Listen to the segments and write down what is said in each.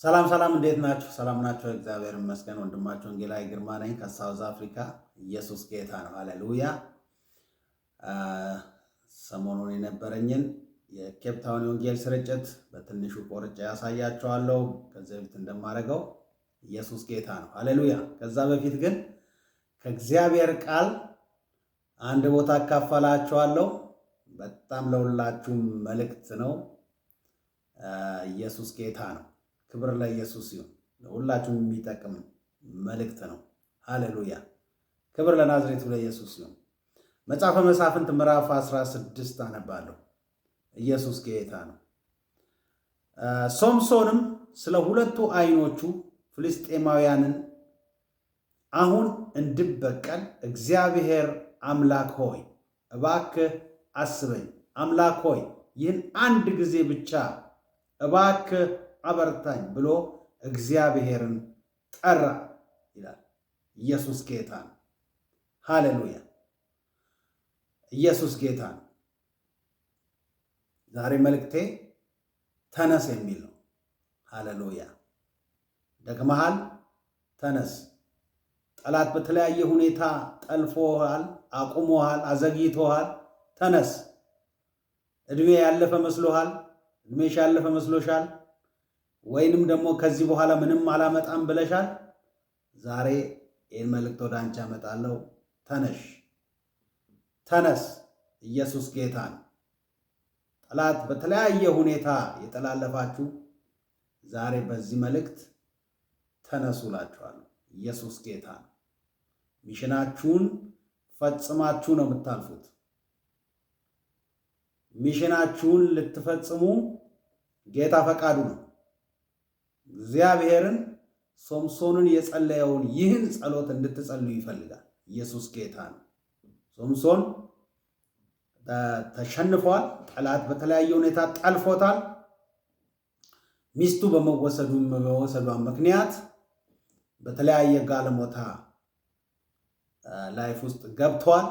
ሰላም ሰላም፣ እንዴት ናችሁ? ሰላም ናችሁ? እግዚአብሔር ይመስገን። ወንድማችሁ ወንጌላዊ ግርማ ነኝ ከ South Africa። ኢየሱስ ጌታ ነው። ሃሌሉያ። ሰሞኑን የነበረኝን የኬፕ ታውን የወንጌል ስርጭት በትንሹ ቆርጬ ያሳያችኋለሁ። ከዚህ በፊት እንደማደርገው ኢየሱስ ጌታ ነው። ሃሌሉያ። ከዛ በፊት ግን ከእግዚአብሔር ቃል አንድ ቦታ አካፈላችኋለሁ። በጣም ለሁላችሁም መልእክት ነው። ኢየሱስ ጌታ ነው። ክብር ለኢየሱስ ይሁን። ለሁላችሁም የሚጠቅም መልእክት ነው። ሃሌሉያ። ክብር ለናዝሬቱ ለኢየሱስ ይሁን። መጽሐፈ መሳፍንት ምዕራፍ 16 አነባለሁ። ኢየሱስ ጌታ ነው። ሶምሶንም ስለ ሁለቱ ዓይኖቹ ፍልስጤማውያንን አሁን እንድበቀል እግዚአብሔር አምላክ ሆይ እባክህ አስበኝ፣ አምላክ ሆይ ይህን አንድ ጊዜ ብቻ እባክህ አበርታኝ ብሎ እግዚአብሔርን ጠራ ይላል። ኢየሱስ ጌታ ነው። ሃሌሉያ። ኢየሱስ ጌታ ነው። ዛሬ መልእክቴ ተነስ የሚል ነው። ሃሌሉያ። ደክመሃል፣ ተነስ። ጠላት በተለያየ ሁኔታ ጠልፎሃል፣ አቁሞሃል፣ አዘግይቶሃል። ተነስ። እድሜ ያለፈ መስሎሃል፣ እድሜሽ ያለፈ መስሎሻል፣ ወይንም ደግሞ ከዚህ በኋላ ምንም አላመጣም ብለሻል። ዛሬ ይህን መልእክት ወደ አንቺ አመጣለሁ። ተነሽ፣ ተነስ። ኢየሱስ ጌታ ነው። ጠላት በተለያየ ሁኔታ የጠላለፋችሁ ዛሬ በዚህ መልእክት ተነሱ እላችኋለሁ። ኢየሱስ ጌታ ነው። Mission ኣችሁን ፈጽማችሁ ነው የምታልፉት። Mission ኣችሁን ልትፈጽሙ ጌታ ፈቃዱ ነው። እግዚአብሔርን ሶምሶንን የጸለየውን ይህን ጸሎት እንድትጸልዩ ይፈልጋል። ኢየሱስ ጌታ ነው። ሶምሶን ተሸንፏል። ጠላት በተለያየ ሁኔታ ጠልፎታል። ሚስቱ በመወሰዷ ምክንያት በተለያየ ጋለሞታ life ውስጥ ገብቷል፣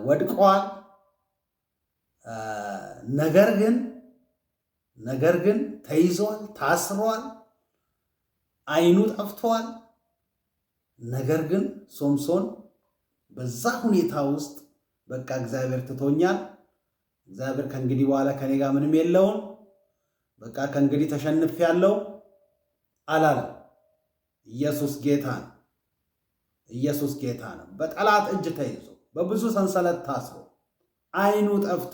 ወድቀዋል። ነገር ግን ተይዟል፣ ታስሯል፣ ዓይኑ ጠፍቷል። ነገር ግን ሶምሶን በዛ ሁኔታ ውስጥ በቃ እግዚአብሔር ትቶኛል፣ እግዚአብሔር ከእንግዲህ በኋላ ከኔ ጋር ምንም የለውም፣ በቃ ከእንግዲህ ተሸንፌያለሁ አላለም። ኢየሱስ ጌታ ነው። ኢየሱስ ጌታ ነው። በጠላት እጅ ተይዞ በብዙ ሰንሰለት ታስሮ ዓይኑ ጠፍቶ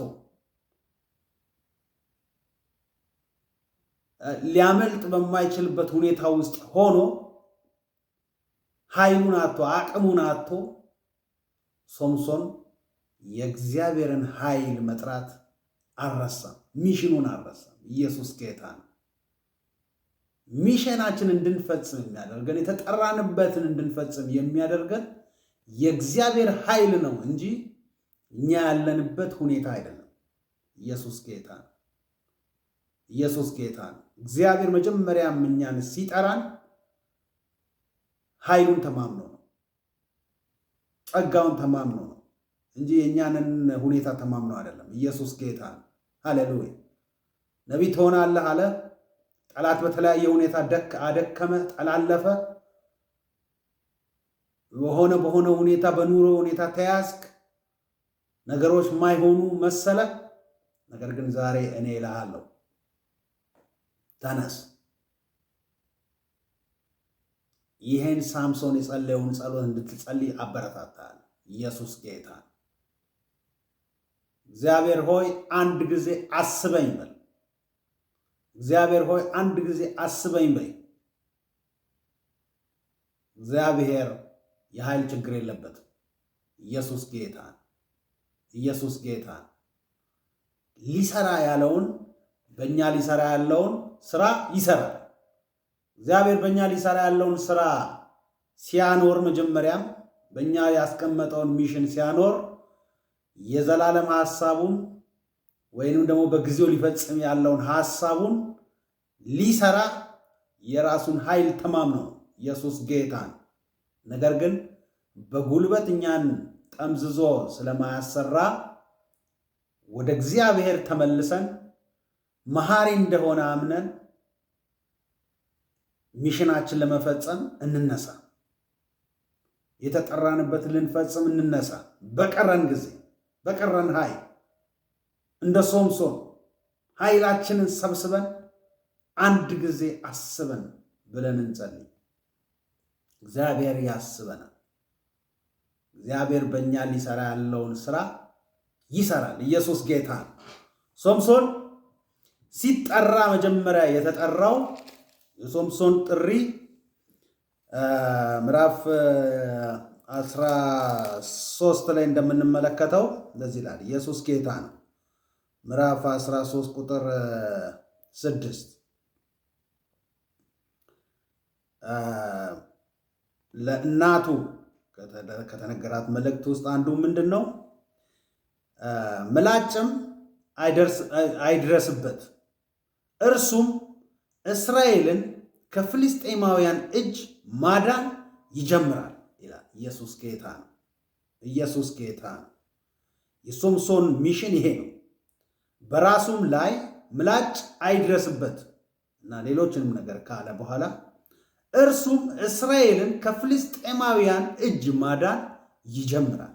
ሊያመልጥ በማይችልበት ሁኔታ ውስጥ ሆኖ ኃይሉን አጥቶ አቅሙን አጥቶ ሶምሶን የእግዚአብሔርን ኃይል መጥራት አልረሳም። Mission ኑን አልረሳም። ኢየሱስ ጌታ ነው። Mission ኣችን እንድንፈጽም የሚያደርገን፣ የተጠራንበትን እንድንፈጽም የሚያደርገን የእግዚአብሔር ኃይል ነው እንጂ እኛ ያለንበት ሁኔታ አይደለም። ኢየሱስ ጌታ ነው። ኢየሱስ ጌታ ነው። እግዚአብሔር መጀመሪያም እኛን ሲጠራን ኃይሉን ተማምኖ ነው፣ ጸጋውን ተማምኖ ነው እንጂ የእኛንን ሁኔታ ተማምኖ አይደለም። ኢየሱስ ጌታ ነው። ሃሌሉያ። ነቢይ ትሆናለህ አለ። ጠላት በተለያየ ሁኔታ አደከመ፣ ጠላለፈ። በሆነ በሆነ ሁኔታ በኑሮ ሁኔታ ተያዝክ፣ ነገሮች ማይሆኑ መሰለ። ነገር ግን ዛሬ እኔ እልሃለሁ ተነስ። ይህን ሳምሶን የጸለየውን ጸሎት እንድትጸልይ አበረታታለሁ። ኢየሱስ ጌታ። እግዚአብሔር ሆይ አንድ ጊዜ አስበኝ በል። እግዚአብሔር ሆይ አንድ ጊዜ አስበኝ በይ። እግዚአብሔር የኃይል ችግር የለበትም። ኢየሱስ ጌታ። ኢየሱስ ጌታ። ሊሰራ ያለውን፣ በእኛ ሊሰራ ያለውን ስራ ይሰራል። እግዚአብሔር በእኛ ሊሰራ ያለውን ስራ ሲያኖር፣ መጀመሪያም በእኛ ያስቀመጠውን mission ሲያኖር፣ የዘላለም ሐሳቡን ወይንም ደግሞ በጊዜው ሊፈጽም ያለውን ሐሳቡን ሊሰራ የራሱን ኃይል ተማምኖ ነው። ኢየሱስ ጌታ ነው። ነገር ግን በጉልበት እኛን ጠምዝዞ ስለማያሰራ ወደ እግዚአብሔር ተመልሰን መሐሪ እንደሆነ አምነን Mission ኣችን ለመፈጸም እንነሳ። የተጠራንበትን ልንፈጽም እንነሳ። በቀረን ጊዜ፣ በቀረን ኃይል እንደ ሶምሶን ኃይላችንን ሰብስበን አንድ ጊዜ አስበን ብለን እንጸልይ። እግዚአብሔር ያስበናል። እግዚአብሔር በእኛ ሊሰራ ያለውን ስራ ይሰራል። ኢየሱስ ጌታ ነው። ሶምሶን ሲጠራ መጀመሪያ የተጠራው የሶምሶን ጥሪ ምዕራፍ 13 ላይ እንደምንመለከተው እንደዚህ ይላል። ኢየሱስ ጌታ ነው። ምዕራፍ 13 ቁጥር 6 ለእናቱ ከተነገራት መልእክት ውስጥ አንዱ ምንድን ነው? ምላጭም አይድረስበት፣ እርሱም እስራኤልን ከፍልስጤማውያን እጅ ማዳን ይጀምራል ይላል። ኢየሱስ ጌታ ነው። ኢየሱስ ጌታ ነው። የሶምሶን mission ይሄ ነው። በራሱም ላይ ምላጭ አይድረስበት እና ሌሎችንም ነገር ካለ በኋላ እርሱም እስራኤልን ከፍልስጤማውያን እጅ ማዳን ይጀምራል።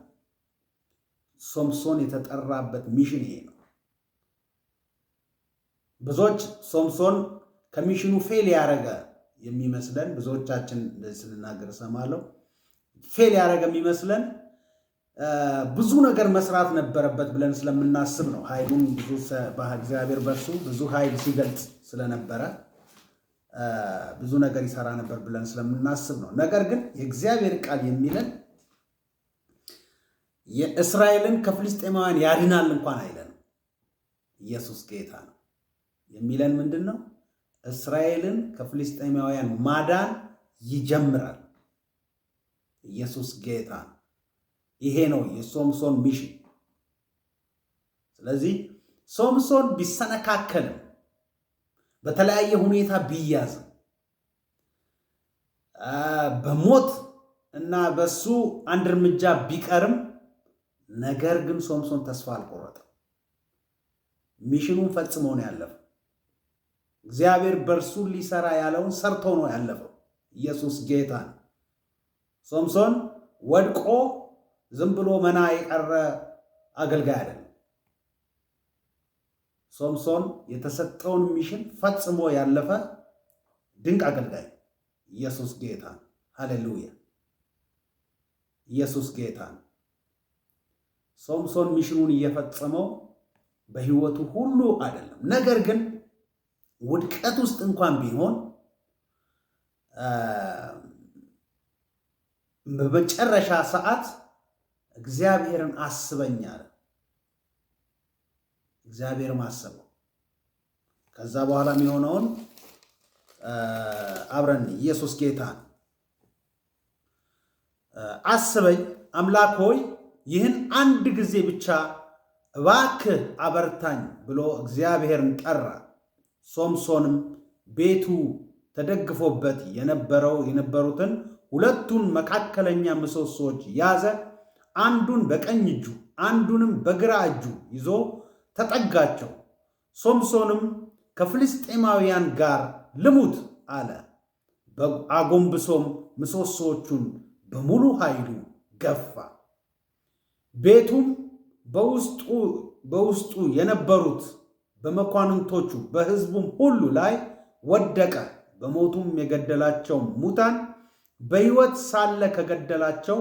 ሶምሶን የተጠራበት mission ይሄ ነው። ብዙዎች ሶምሶን ከ mission ኑ fail ያደረገ የሚመስለን፣ ብዙዎቻችን እንደዚህ ስንናገር እሰማለሁ። Fail ያደረገ የሚመስለን ብዙ ነገር መስራት ነበረበት ብለን ስለምናስብ ነው። ኃይሉን ብዙ እግዚአብሔር በእርሱ ብዙ ኃይል ሲገልጽ ስለነበረ ብዙ ነገር ይሰራ ነበር ብለን ስለምናስብ ነው። ነገር ግን የእግዚአብሔር ቃል የሚለን የእስራኤልን ከፍልስጤማውያን ያድናል እንኳን አይለንም። ኢየሱስ ጌታ ነው። የሚለን ምንድን ነው? እስራኤልን ከፍልስጤማውያን ማዳን ይጀምራል። ኢየሱስ ጌታ ነው። ይሄ ነው የሶምሶን mission። ስለዚህ ሶምሶን ቢሰነካከልም፣ በተለያየ ሁኔታ ቢያዝም፣ በሞት እና በሱ አንድ እርምጃ ቢቀርም፣ ነገር ግን ሶምሶን ተስፋ አልቆረጠም። Mission ኑን ፈጽሞ ነው ያለፈው። እግዚአብሔር በእርሱ ሊሰራ ያለውን ሰርቶ ነው ያለፈው። ኢየሱስ ጌታ ነው። ሶምሶን ወድቆ ዝም ብሎ መና የቀረ አገልጋይ አይደለም። ሶምሶን የተሰጠውን mission ፈጽሞ ያለፈ ድንቅ አገልጋይ። ኢየሱስ ጌታ ነው። ሃሌሉያ! ኢየሱስ ጌታ ነው። ሶምሶን mission ኑን እየፈጸመው በህይወቱ ሁሉ አይደለም። ነገር ግን ውድቀት ውስጥ እንኳን ቢሆን በመጨረሻ ሰዓት እግዚአብሔርን አስበኝ አለ። እግዚአብሔርም አሰበው። ከዛ በኋላ የሚሆነውን አብረን። ኢየሱስ ጌታ ነው። አስበኝ አምላክ ሆይ፣ ይህን አንድ ጊዜ ብቻ እባክህ አበርታኝ ብሎ እግዚአብሔርን ጠራ። ሶምሶንም ቤቱ ተደግፎበት የነበሩትን ሁለቱን መካከለኛ ምሰሶዎች ያዘ። አንዱን በቀኝ እጁ አንዱንም በግራ እጁ ይዞ ተጠጋቸው። ሶምሶንም ከፍልስጤማውያን ጋር ልሙት አለ። አጎንብሶም ምሰሶዎቹን በሙሉ ኃይሉ ገፋ። ቤቱም በውስጡ የነበሩት በመኳንንቶቹ በሕዝቡም ሁሉ ላይ ወደቀ። በሞቱም የገደላቸው ሙታን በሕይወት ሳለ ከገደላቸው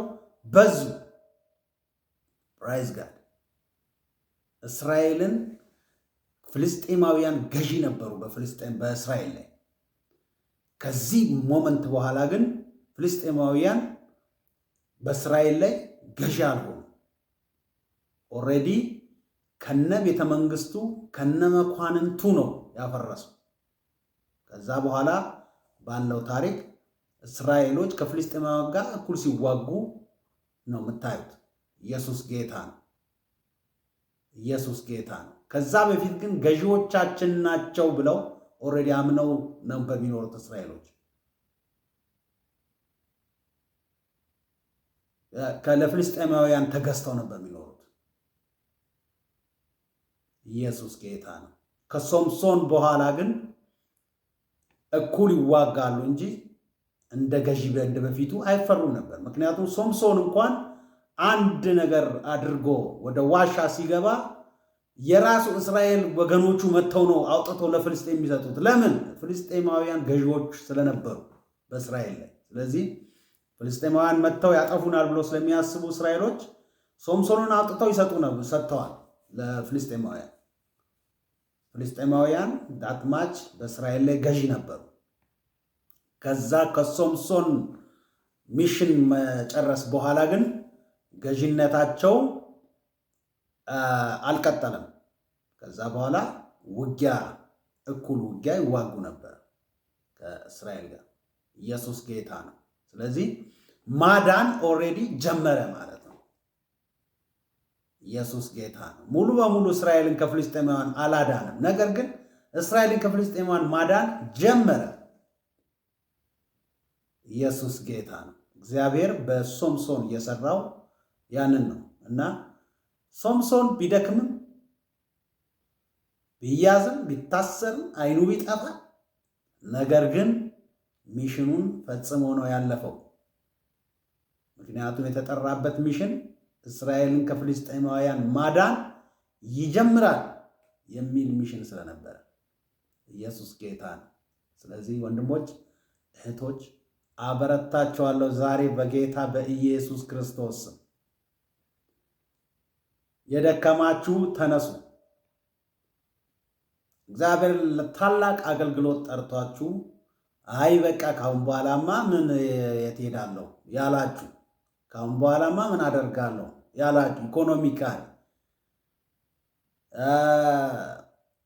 በዙ። Praise God። እስራኤልን ፍልስጤማውያን ገዢ ነበሩ በፍልስጤም በእስራኤል ላይ። ከዚህ moment በኋላ ግን ፍልስጤማውያን በእስራኤል ላይ ገዢ አልሆኑ። Already ከነ ቤተ መንግስቱ ከነ መኳንንቱ ነው ያፈረሱ። ከዛ በኋላ ባለው ታሪክ እስራኤሎች ከፍልስጤማውያን ጋር እኩል ሲዋጉ ነው የምታዩት። ኢየሱስ ጌታ ነው። ኢየሱስ ጌታ ነው። ከዛ በፊት ግን ገዢዎቻችን ናቸው ብለው already አምነው ነበር የሚኖሩት እስራኤሎች። ለፍልስጤማውያን ተገዝተው ነበር የሚኖሩት። ኢየሱስ ጌታ ነው። ከሶምሶን በኋላ ግን እኩል ይዋጋሉ እንጂ እንደ ገዢ እንደ በፊቱ አይፈሩም ነበር። ምክንያቱም ሶምሶን እንኳን አንድ ነገር አድርጎ ወደ ዋሻ ሲገባ የራሱ እስራኤል ወገኖቹ መጥተው ነው አውጥተው ለፍልስጤም የሚሰጡት። ለምን? ፍልስጤማውያን ገዢዎች ስለነበሩ በእስራኤል ላይ። ስለዚህ ፍልስጤማውያን መጥተው ያጠፉናል ብሎ ስለሚያስቡ እስራኤሎች ሶምሶንን አውጥተው ይሰጡ ነው ሰጥተዋል ለፍልስጤማውያን። ፍልስጤማውያን that much በእስራኤል ላይ ገዢ ነበሩ። ከዛ ከሶምሶን mission መጨረስ በኋላ ግን ገዢነታቸው አልቀጠለም። ከዛ በኋላ ውጊያ እኩል ውጊያ ይዋጉ ነበር ከእስራኤል ጋር። ኢየሱስ ጌታ ነው። ስለዚህ ማዳን already ጀመረ ማለት ነው። ኢየሱስ ጌታ ነው። ሙሉ በሙሉ እስራኤልን ከፍልስጤማውያን አላዳንም። ነገር ግን እስራኤልን ከፍልስጤማውያን ማዳን ጀመረ። ኢየሱስ ጌታ ነው። እግዚአብሔር በሶምሶን የሰራው ያንን ነው እና ሶምሶን ቢደክምም፣ ቢያዝም፣ ቢታሰርም፣ አይኑ ቢጠፋ ነገር ግን mission ኑን ፈጽሞ ነው ያለፈው። ምክንያቱም የተጠራበት mission እስራኤልን ከፍልስጤማውያን ማዳን ይጀምራል የሚል mission ስለነበረ። ኢየሱስ ጌታ ነው። ስለዚህ ወንድሞች፣ እህቶች፣ አበረታችኋለሁ ዛሬ በጌታ በኢየሱስ ክርስቶስ ስም። የደከማችሁ ተነሱ። እግዚአብሔር ለታላቅ አገልግሎት ጠርቷችሁ አይ በቃ ካሁን በኋላማ ምን የት ሄዳለሁ ያላችሁ፣ ካሁን በኋላማ ምን አደርጋለሁ ያላችሁ፣ economically፣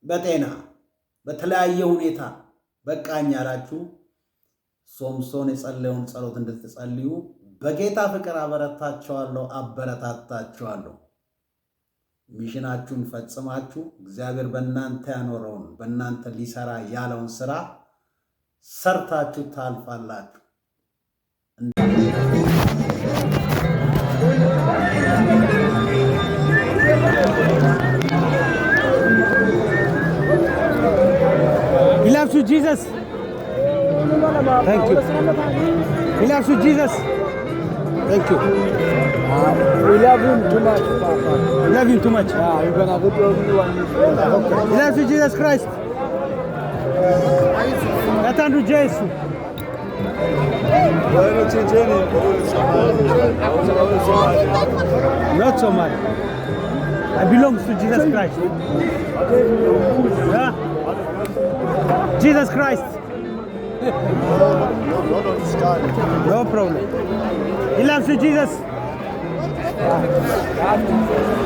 በጤና፣ በተለያየ ሁኔታ በቃኝ ያላችሁ፣ ሶምሶን የጸለየውን ጸሎት እንድትጸልዩ በጌታ ፍቅር አበረታችኋለሁ፣ አበረታታችኋለሁ። Mission ኣችሁን ፈጽማችሁ እግዚአብሔር በእናንተ ያኖረውን፣ በእናንተ ሊሰራ ያለውን ስራ ሰርታችሁ ታልፋላችሁ። He loves you, Jesus. Thank you. He loves you, Jesus. Thank you. We love him too much, Papa. You love him too much. Yeah, we're gonna go to everyone. Okay. He loves you, Jesus Christ. Uyathanda uJesu. Wena utshintsheni? Not so much. I belong to Jesus Christ. Yeah? Jesus Christ. No problem. He loves you, Jesus.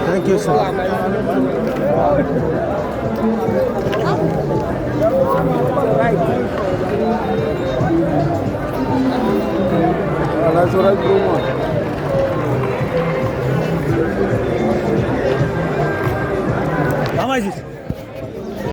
Thank you, sir. That's what I do. How much is it?